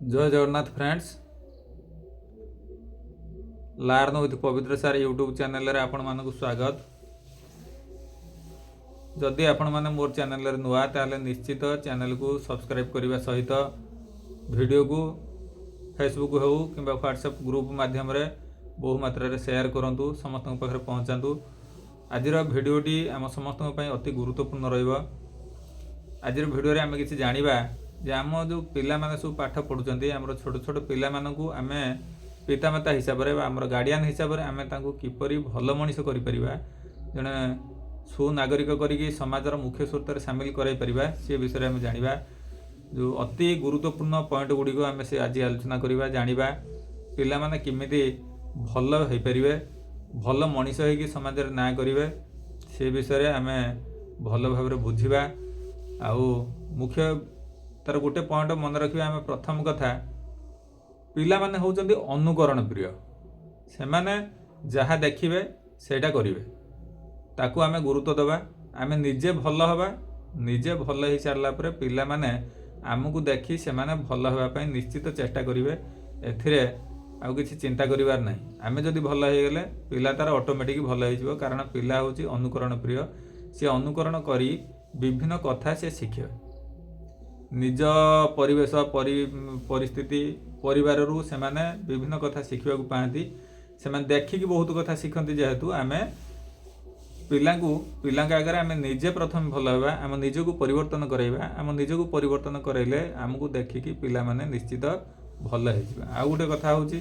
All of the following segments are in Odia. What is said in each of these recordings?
Jay Jagannath friends, learn with ପବିତ୍ର ସାର୍ ୟୁଟ୍ୟୁବ୍ ଚ୍ୟାନେଲରେ ଆପଣମାନଙ୍କୁ ସ୍ୱାଗତ। ଯଦି ଆପଣମାନେ ମୋର ଚ୍ୟାନେଲରେ ନୂଆ, ତାହେଲେ ନିଶ୍ଚିତ ଚ୍ୟାନେଲକୁ ସବସ୍କ୍ରାଇବ୍ କରିବା ସହିତ ଭିଡ଼ିଓକୁ ଫେସବୁକ୍ ହେଉ କିମ୍ବା ହ୍ୱାଟ୍ସଆପ୍ ଗ୍ରୁପ୍ ମାଧ୍ୟମରେ ବହୁ ମାତ୍ରାରେ ସେୟାର କରନ୍ତୁ, ସମସ୍ତଙ୍କ ପାଖରେ ପହଞ୍ଚାନ୍ତୁ। ଆଜିର ଭିଡ଼ିଓଟି ଆମ ସମସ୍ତଙ୍କ ପାଇଁ ଅତି ଗୁରୁତ୍ୱପୂର୍ଣ୍ଣ ରହିବ। ଆଜିର ଭିଡ଼ିଓରେ ଆମେ କିଛି ଜାଣିବା ଯେ ଆମ ଯେଉଁ ପିଲାମାନେ ସବୁ ପାଠ ପଢ଼ୁଛନ୍ତି, ଆମର ଛୋଟ ଛୋଟ ପିଲାମାନଙ୍କୁ ଆମେ ପିତାମାତା ହିସାବରେ ବା ଆମର ଗାର୍ଡ଼ିଆନ୍ ହିସାବରେ ଆମେ ତାଙ୍କୁ କିପରି ଭଲ ମଣିଷ କରିପାରିବା, ଜଣେ ସୁନାଗରିକ କରିକି ସମାଜର ମୁଖ୍ୟ ସ୍ରୋତରେ ସାମିଲ କରାଇ ପାରିବା, ସେ ବିଷୟରେ ଆମେ ଜାଣିବା। ଯେଉଁ ଅତି ଗୁରୁତ୍ୱପୂର୍ଣ୍ଣ ପଏଣ୍ଟ ଗୁଡ଼ିକ ଆମେ ସେ ଆଜି ଆଲୋଚନା କରିବା, ଜାଣିବା ପିଲାମାନେ କେମିତି ଭଲ ହେଇପାରିବେ, ଭଲ ମଣିଷ ହେଇକି ସମାଜରେ ନାଁ କରିବେ, ସେ ବିଷୟରେ ଆମେ ଭଲ ଭାବରେ ବୁଝିବା। ଆଉ ମୁଖ୍ୟ ତାର ଗୋଟେ ପଏଣ୍ଟ ମନେ ରଖିବା ଆମେ। ପ୍ରଥମ କଥା, ପିଲାମାନେ ହେଉଛନ୍ତି ଅନୁକରଣ ପ୍ରିୟ। ସେମାନେ ଯାହା ଦେଖିବେ, ସେଇଟା କରିବେ। ତାକୁ ଆମେ ଗୁରୁତ୍ୱ ଦେବା। ଆମେ ନିଜେ ଭଲ ହେବା। ନିଜେ ଭଲ ହେଇସାରିଲା ପରେ ପିଲାମାନେ ଆମକୁ ଦେଖି ସେମାନେ ଭଲ ହେବା ପାଇଁ ନିଶ୍ଚିତ ଚେଷ୍ଟା କରିବେ। ଏଥିରେ ଆଉ କିଛି ଚିନ୍ତା କରିବାର ନାହିଁ। ଆମେ ଯଦି ଭଲ ହେଇଗଲେ, ପିଲା ତାର ଅଟୋମେଟିକ୍ ଭଲ ହେଇଯିବ। କାରଣ ପିଲା ହେଉଛି ଅନୁକରଣ ପ୍ରିୟ। ସିଏ ଅନୁକରଣ କରି ବିଭିନ୍ନ କଥା ସେ ଶିଖେ। ନିଜ ପରିବେଶ, ପରିସ୍ଥିତି, ପରିବାରରୁ ସେମାନେ ବିଭିନ୍ନ କଥା ଶିଖିବାକୁ ପାଆନ୍ତି। ସେମାନେ ଦେଖିକି ବହୁତ କଥା ଶିଖନ୍ତି। ଯେହେତୁ ଆମେ ପିଲାଙ୍କ ଆଗରେ ଆମେ ନିଜେ ପ୍ରଥମେ ଭଲ ହେବା, ଆମ ନିଜକୁ ପରିବର୍ତ୍ତନ କରାଇବା। ଆମ ନିଜକୁ ପରିବର୍ତ୍ତନ କରାଇଲେ ଆମକୁ ଦେଖିକି ପିଲାମାନେ ନିଶ୍ଚିତ ଭଲ ହେଇଯିବେ। ଆଉ ଗୋଟେ କଥା ହେଉଛି,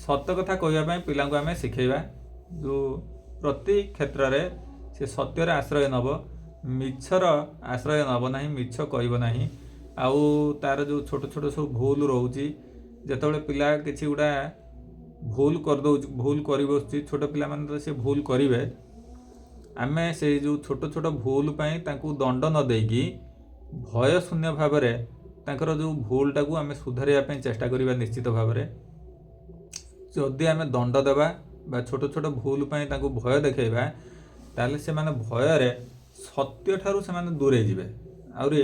ସତ କଥା କହିବା ପାଇଁ ପିଲାଙ୍କୁ ଆମେ ଶିଖେଇବା। ଯେଉଁ ପ୍ରତି କ୍ଷେତ୍ରରେ ସେ ସତ୍ୟର ଆଶ୍ରୟ ନେବ, ମିଛର ଆଶ୍ରୟ ନେବ ନାହିଁ, ମିଛ କହିବ ନାହିଁ। ଆଉ ତାର ଯେଉଁ ଛୋଟ ଛୋଟ ସବୁ ଭୁଲ ରହୁଛି, ଯେତେବେଳେ ପିଲା କିଛି ଗୁଡ଼ା ଭୁଲ କରିଦେଉଛି, ଭୁଲ କରି ବସୁଛି, ଛୋଟ ପିଲାମାନେ ତ ସେ ଭୁଲ କରିବେ, ଆମେ ସେଇ ଯେଉଁ ଛୋଟ ଛୋଟ ଭୁଲ ପାଇଁ ତାଙ୍କୁ ଦଣ୍ଡ ନ ଦେଇକି ଭୟ ଶୂନ୍ୟ ଭାବରେ ତାଙ୍କର ଯେଉଁ ଭୁଲଟାକୁ ଆମେ ସୁଧାରିବା ପାଇଁ ଚେଷ୍ଟା କରିବା ନିଶ୍ଚିତ ଭାବରେ। ଯଦି ଆମେ ଦଣ୍ଡ ଦେବା ବା ଛୋଟ ଛୋଟ ଭୁଲ ପାଇଁ ତାଙ୍କୁ ଭୟ ଦେଖାଇବା, ତାହେଲେ ସେମାନେ ଭୟରେ ସତ୍ୟ ଠାରୁ ସେମାନେ ଦୂରେଇ ଯିବେ। ଆହୁରି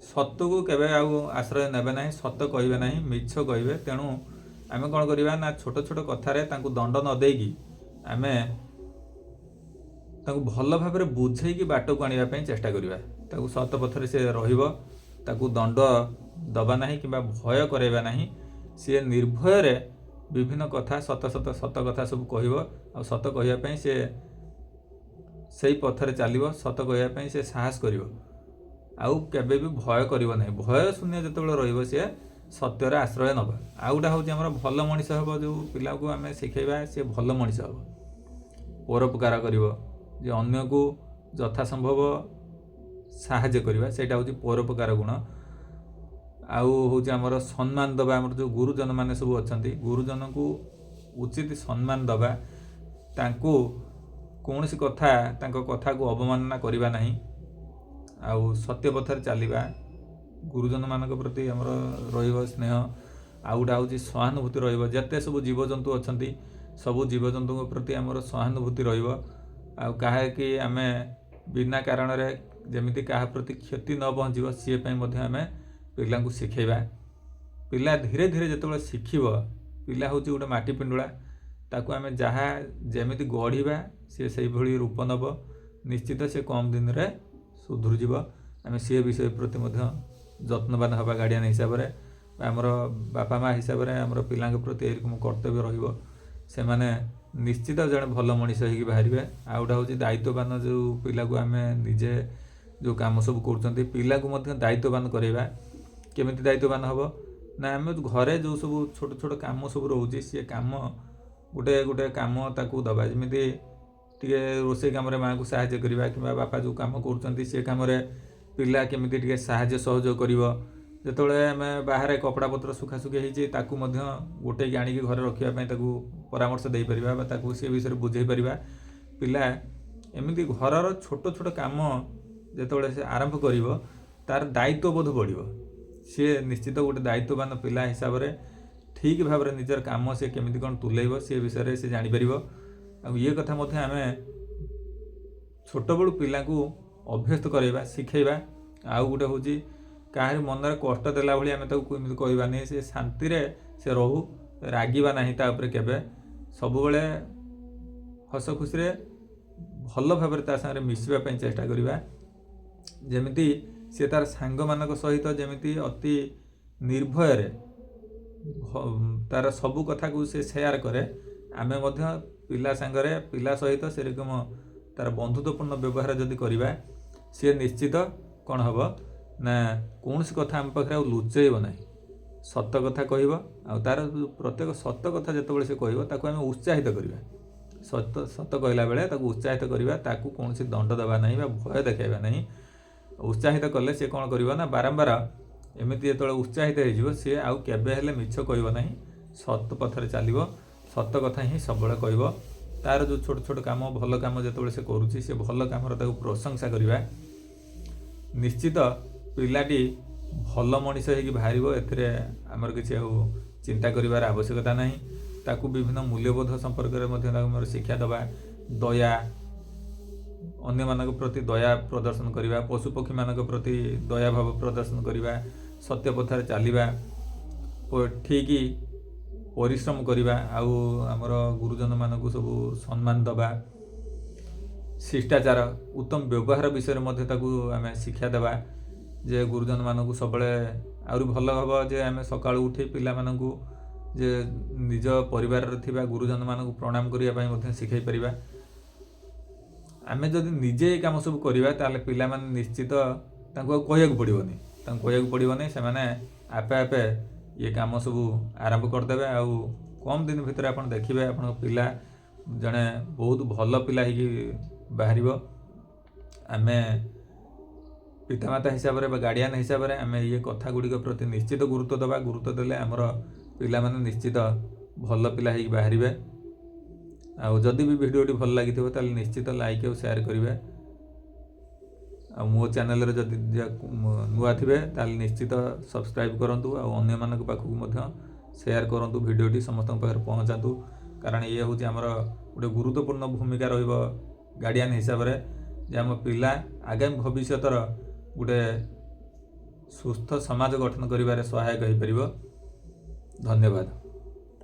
ସତକୁ କେବେ ଆଉ ଆଶ୍ରୟ ନେବେ ନାହିଁ, ସତ କହିବେ ନାହିଁ, ମିଛ କହିବେ। ତେଣୁ ଆମେ କ'ଣ କରିବା ନା, ଛୋଟ ଛୋଟ କଥାରେ ତାଙ୍କୁ ଦଣ୍ଡ ନ ଦେଇକି ଆମେ ତାଙ୍କୁ ଭଲ ଭାବରେ ବୁଝେଇକି ବାଟକୁ ଆଣିବା ପାଇଁ ଚେଷ୍ଟା କରିବା। ତାକୁ ସତ ପଥରେ ସେ ରହିବ। ତାକୁ ଦଣ୍ଡ ଦେବା ନାହିଁ କିମ୍ବା ଭୟ କରାଇବା ନାହିଁ। ସିଏ ନିର୍ଭୟରେ ବିଭିନ୍ନ କଥା, ସତ ସତ ସତ କଥା ସବୁ କହିବ। ଆଉ ସତ କହିବା ପାଇଁ ସେ ସେଇ ପଥରେ ଚାଲିବ। ସତ କହିବା ପାଇଁ ସେ ସାହସ କରିବ, ଆଉ କେବେ ବି ଭୟ କରିବ ନାହିଁ। ଭୟ ଶୂନ୍ୟ ଯେତେବେଳେ ରହିବ, ସିଏ ସତ୍ୟର ଆଶ୍ରୟ ନେବ। ଆଉ ଗୋଟେ ହେଉଛି ଆମର ଭଲ ମଣିଷ ହେବ। ଯେଉଁ ପିଲାକୁ ଆମେ ଶିଖେଇବା, ସିଏ ଭଲ ମଣିଷ ହେବ, ପରୋପକାର କରିବ, ଯେ ଅନ୍ୟକୁ ଯଥା ସମ୍ଭବ ସାହାଯ୍ୟ କରିବା, ସେଇଟା ହେଉଛି ପରୋପକାର ଗୁଣ। ଆଉ ହେଉଛି ଆମର ସମ୍ମାନ ଦେବା। ଆମର ଯେଉଁ ଗୁରୁଜନମାନେ ସବୁ ଅଛନ୍ତି, ଗୁରୁଜନଙ୍କୁ ଉଚିତ ସମ୍ମାନ ଦେବା, ତାଙ୍କୁ କୌଣସି କଥା, ତାଙ୍କ କଥାକୁ ଅବମାନନା କରିବା ନାହିଁ ଆଉ ସତ୍ୟ ପଥରେ ଚାଲିବା। ଗୁରୁଜନମାନଙ୍କ ପ୍ରତି ଆମର ରହିବ ସ୍ନେହ। ଆଉ ଗୋଟେ ହେଉଛି ସହାନୁଭୂତି ରହିବ। ଯେତେ ସବୁ ଜୀବଜନ୍ତୁ ଅଛନ୍ତି, ସବୁ ଜୀବଜନ୍ତୁଙ୍କ ପ୍ରତି ଆମର ସହାନୁଭୂତି ରହିବ। ଆଉ କାହାକି ଆମେ ବିନା କାରଣରେ ଯେମିତି କାହା ପ୍ରତି କ୍ଷତି ନ ପହଞ୍ଚିବ, ସିଏ ପାଇଁ ମଧ୍ୟ ଆମେ ପିଲାଙ୍କୁ ଶିଖେଇବା। ପିଲା ଧୀରେ ଧୀରେ ଯେତେବେଳେ ଶିଖିବ, ପିଲା ହେଉଛି ଗୋଟେ ମାଟି ପିଣ୍ଡୁଳା। ତାକୁ ଆମେ ଯାହା ଯେମିତି ଗଢ଼ିବା, ସିଏ ସେଇଭଳି ରୂପ ନେବ। ନିଶ୍ଚିତ ସେ କମ୍ ଦିନରେ ସୁଧୁରିଯିବ। ଆମେ ସିଏ ବିଷୟ ପ୍ରତି ମଧ୍ୟ ଯତ୍ନବାନ ହେବା। ଗାର୍ଡ଼ିଆନ୍ ହିସାବରେ ବା ଆମର ବାପା ମା ହିସାବରେ ଆମର ପିଲାଙ୍କ ପ୍ରତି ଏରକମ କର୍ତ୍ତବ୍ୟ ରହିବ। ସେମାନେ ନିଶ୍ଚିତ ଜଣେ ଭଲ ମଣିଷ ହେଇକି ବାହାରିବେ। ଆଉ ଗୋଟେ ହେଉଛି ଦାୟିତ୍ୱବାନ। ଯେଉଁ ପିଲାକୁ ଆମେ ନିଜେ ଯେଉଁ କାମ ସବୁ କରୁଛନ୍ତି, ପିଲାକୁ ମଧ୍ୟ ଦାୟିତ୍ୱବାନ କରାଇବା। କେମିତି ଦାୟିତ୍ୱବାନ ହେବ ନା, ଆମେ ଘରେ ଯେଉଁ ସବୁ ଛୋଟ ଛୋଟ କାମ ସବୁ ରହୁଛି, ସିଏ କାମ ଗୋଟେ ଗୋଟେ କାମ ତାକୁ ଦେବା। ଯେମିତି ଟିକେ ରୋଷେଇ କାମରେ ମାଆକୁ ସାହାଯ୍ୟ କରିବା କିମ୍ବା ବାପା ଯେଉଁ କାମ କରୁଛନ୍ତି, ସେ କାମରେ ପିଲା କେମିତି ଟିକେ ସାହାଯ୍ୟ ସହଯୋଗ କରିବ। ଯେତେବେଳେ ଆମେ ବାହାରେ କପଡ଼ା ପତ୍ର ଶୁଖାଶୁଖି ହେଇଛି, ତାକୁ ମଧ୍ୟ ଗୋଟେଇକି ଆଣିକି ଘରେ ରଖିବା ପାଇଁ ତାକୁ ପରାମର୍ଶ ଦେଇପାରିବା ବା ତାକୁ ସେ ବିଷୟରେ ବୁଝେଇ ପାରିବା। ପିଲା ଏମିତି ଘରର ଛୋଟ ଛୋଟ କାମ ଯେତେବେଳେ ସେ ଆରମ୍ଭ କରିବ, ତାର ଦାୟିତ୍ୱବୋଧ ବଢ଼ିବ। ସିଏ ନିଶ୍ଚିତ ଗୋଟେ ଦାୟିତ୍ୱବାନ ପିଲା ହିସାବରେ ଠିକ୍ ଭାବରେ ନିଜର କାମ ସେ କେମିତି କ'ଣ ତୁଲେଇବ, ସେ ବିଷୟରେ ସେ ଜାଣିପାରିବ। ଆଉ ଇଏ କଥା ମଧ୍ୟ ଆମେ ଛୋଟବେଳୁ ପିଲାଙ୍କୁ ଅଭ୍ୟସ୍ତ କରାଇବା, ଶିଖେଇବା। ଆଉ ଗୋଟେ ହେଉଛି, କାହାରି ମନରେ କଷ୍ଟ ଦେଲା ଭଳି ଆମେ ତାକୁ ଏମିତି କହିବାନି। ସେ ଶାନ୍ତିରେ ସେ ରହୁ, ରାଗିବା ନାହିଁ ତା ଉପରେ କେବେ। ସବୁବେଳେ ହସ ଖୁସିରେ ଭଲ ଭାବରେ ତା ସାଙ୍ଗରେ ମିଶିବା ପାଇଁ ଚେଷ୍ଟା କରିବା, ଯେମିତି ସେ ତାର ସାଙ୍ଗମାନଙ୍କ ସହିତ ଯେମିତି ଅତି ନିର୍ଭୟରେ ତାର ସବୁ କଥାକୁ ସେ ସେୟାର କରେ। ଆମେ ମଧ୍ୟ ପିଲା ସାଙ୍ଗରେ, ପିଲା ସହିତ ସେରକମ ତାର ବନ୍ଧୁତ୍ୱପୂର୍ଣ୍ଣ ବ୍ୟବହାର ଯଦି କରିବା, ସିଏ ନିଶ୍ଚିତ କ'ଣ ହେବ ନା କୌଣସି କଥା ଆମ ପାଖରେ ଆଉ ଲୁଚେଇବ ନାହିଁ, ସତ କଥା କହିବ। ଆଉ ତାର ପ୍ରତ୍ୟେକ ସତ କଥା ଯେତେବେଳେ ସେ କହିବ, ତାକୁ ଆମେ ଉତ୍ସାହିତ କରିବା। ସତ ସତ କହିଲା ବେଳେ ତାକୁ ଉତ୍ସାହିତ କରିବା, ତାକୁ କୌଣସି ଦଣ୍ଡ ଦେବା ନାହିଁ ବା ଭୟ ଦେଖାଇବା ନାହିଁ। ଉତ୍ସାହିତ କଲେ ସେ କ'ଣ କରିବ ନା ବାରମ୍ବାର ଏମିତି ଯେତେବେଳେ ଉତ୍ସାହିତ ହେଇଯିବ, ସିଏ ଆଉ କେବେ ହେଲେ ମିଛ କହିବ ନାହିଁ, ସତ ପଥରେ ଚାଲିବ, ସତ କଥା ହିଁ ସବୁବେଳେ କହିବ। ତାର ଯେଉଁ ଛୋଟ ଛୋଟ କାମ, ଭଲ କାମ ଯେତେବେଳେ ସେ କରୁଛି, ସେ ଭଲ କାମର ତାକୁ ପ୍ରଶଂସା କରିବା। ନିଶ୍ଚିତ ପିଲାଟି ଭଲ ମଣିଷ ହେଇକି ବାହାରିବ, ଏଥିରେ ଆମର କିଛି ଆଉ ଚିନ୍ତା କରିବାର ଆବଶ୍ୟକତା ନାହିଁ। ତାକୁ ବିଭିନ୍ନ ମୂଲ୍ୟବୋଧ ସମ୍ପର୍କରେ ମଧ୍ୟ ତାକୁ ଆମର ଶିକ୍ଷା ଦେବା। ଦୟା, ଅନ୍ୟମାନଙ୍କ ପ୍ରତି ଦୟା ପ୍ରଦର୍ଶନ କରିବା, ପଶୁପକ୍ଷୀମାନଙ୍କ ପ୍ରତି ଦୟା ଭାବ ପ୍ରଦର୍ଶନ କରିବା, ସତ୍ୟ ପଥରେ ଚାଲିବା, ଠିକ୍ ପରିଶ୍ରମ କରିବା, ଆଉ ଆମର ଗୁରୁଜନମାନଙ୍କୁ ସବୁ ସମ୍ମାନ ଦେବା, ଶିଷ୍ଟାଚାର, ଉତ୍ତମ ବ୍ୟବହାର ବିଷୟରେ ମଧ୍ୟ ତାକୁ ଆମେ ଶିକ୍ଷା ଦେବା ଯେ ଗୁରୁଜନମାନଙ୍କୁ ସବୁବେଳେ। ଆହୁରି ଭଲ ହେବ ଯେ ଆମେ ସକାଳୁ ଉଠି ପିଲାମାନଙ୍କୁ ଯେ ନିଜ ପରିବାରରେ ଥିବା ଗୁରୁଜନମାନଙ୍କୁ ପ୍ରଣାମ କରିବା ପାଇଁ ମଧ୍ୟ ଶିଖାଇ ପାରିବା। ଆମେ ଯଦି ନିଜେ ଏ କାମ ସବୁ କରିବା, ତାହେଲେ ପିଲାମାନେ ନିଶ୍ଚିତ, ତାଙ୍କୁ ଆଉ କହିବାକୁ ପଡ଼ିବନି, ତାଙ୍କୁ କହିବାକୁ ପଡ଼ିବନି, ସେମାନେ ଆପେ ଆପେ ଇଏ କାମ ସବୁ ଆରମ୍ଭ କରିଦେବେ। ଆଉ କମ୍ ଦିନ ଭିତରେ ଆପଣ ଦେଖିବେ, ଆପଣଙ୍କ ପିଲା ଜଣେ ବହୁତ ଭଲ ପିଲା ହେଇକି ବାହାରିବ। ଆମେ ପିତାମାତା ହିସାବରେ ବା ଗାର୍ଡ଼ିଆନ୍ ହିସାବରେ ଆମେ ଇଏ କଥା ଗୁଡ଼ିକ ପ୍ରତି ନିଶ୍ଚିତ ଗୁରୁତ୍ୱ ଦେବା। ଗୁରୁତ୍ୱ ଦେଲେ ଆମର ପିଲାମାନେ ନିଶ୍ଚିତ ଭଲ ପିଲା ହେଇକି ବାହାରିବେ। ଆଉ ଯଦି ବି ଭିଡ଼ିଓଟି ଭଲ ଲାଗିଥିବ, ତାହେଲେ ନିଶ୍ଚିତ ଲାଇକ୍ ଆଉ ସେୟାର କରିବେ। ଆଉ ମୋ ଚ୍ୟାନେଲରେ ଯଦି ନୂଆ ଥିବେ, ତାହେଲେ ନିଶ୍ଚିତ ସବସ୍କ୍ରାଇବ୍ କରନ୍ତୁ ଆଉ ଅନ୍ୟମାନଙ୍କ ପାଖକୁ ମଧ୍ୟ ସେୟାର କରନ୍ତୁ। ଭିଡ଼ିଓଟି ସମସ୍ତଙ୍କ ପାଖରେ ପହଞ୍ଚାନ୍ତୁ, କାରଣ ଇଏ ହେଉଛି ଆମର ଗୋଟେ ଗୁରୁତ୍ୱପୂର୍ଣ୍ଣ ଭୂମିକା ରହିବ ଗାର୍ଡ଼ିଆନ୍ ହିସାବରେ ଯେ ଆମ ପିଲା ଆଗାମୀ ଭବିଷ୍ୟତର ଗୋଟେ ସୁସ୍ଥ ସମାଜ ଗଠନ କରିବାରେ ସହାୟକ ହୋଇପାରିବ। ଧନ୍ୟବାଦ।